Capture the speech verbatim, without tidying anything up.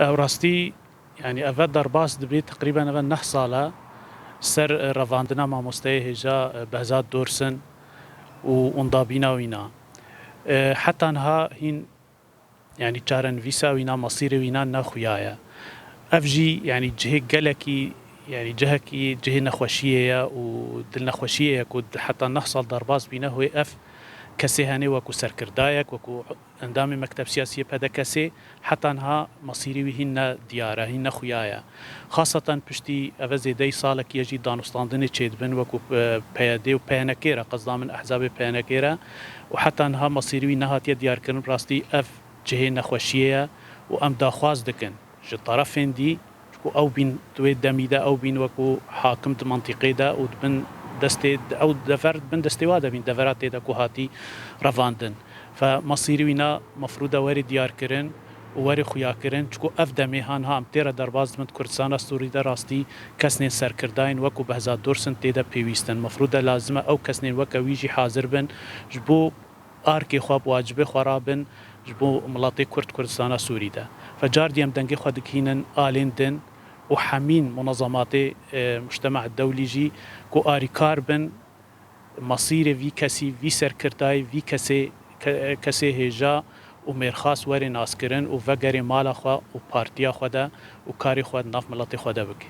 Ew rastî, yanî eve derbas dibê teqrîben eve neh sal e ser, e, revandina mamosteyê hêja, e, Behzat Dorsin û ondabîna wîna. E, heta niha hîn, yanî çarenivîsa wîna, mesîrê wîna nexuya ye. Ev jî, yanî cihê gelekî, yanî cihekî, cihê nexweşiyê ye û dilnexweşiyê ye ku di heta neh sal derbas bîne, hûyê ev kesê henê wekû serkirdayek, wekû endamê mekteb siyasiyê P D K S'ê, heta niha mesîrê wî hîn ne diyar e, hîn nexuya ye. Xaseten piştî eve zêdeyî salekî ye jî danûstandinê çêdibin, wekû, e, P Y D û P N K'ê re, qesda min ehzabê P N K'ê re û heta niha mesîrê wî nehatiye diyarkirin. Bi rastî ev cihê nexweşiyê ye û em daxwaz dikin ji terefên dî, çku ew bîn di wê demî de, ew bîn wekû hakim di mentiqê de û di bin destê, ew dever di bin destê wa de bîn, devera tê de ku hatî revandin. Fe mesîrî wîna mefrûd e werê diyarkirin û werê xuyakirin, çku ev demê han ha em tê re derbas dibin di Kurdistana Sûrî de rastî kesnên serkirdayên wekû Behzat Dorsin tê de pêwîst in. Mefrûd e lazim e ew kesnên weke wî jî hazir bin ji bo arkê xwe, bi wacibê xwe rabin ji bo miletê Kurd Kurdistana Sûrî de. Fe car dî em dengê xwe digihînin alên din û hemîn munezematê, e, mujtema dewlî jî ku arîkar bin mesîrê vî kesî, vî serkirdayî, vî kesê, ke-, kesê hêja û mêrxas were naskirin û vegerê mala xwe û partiya xwe de û karê xwe di nav miletê xwe de bike.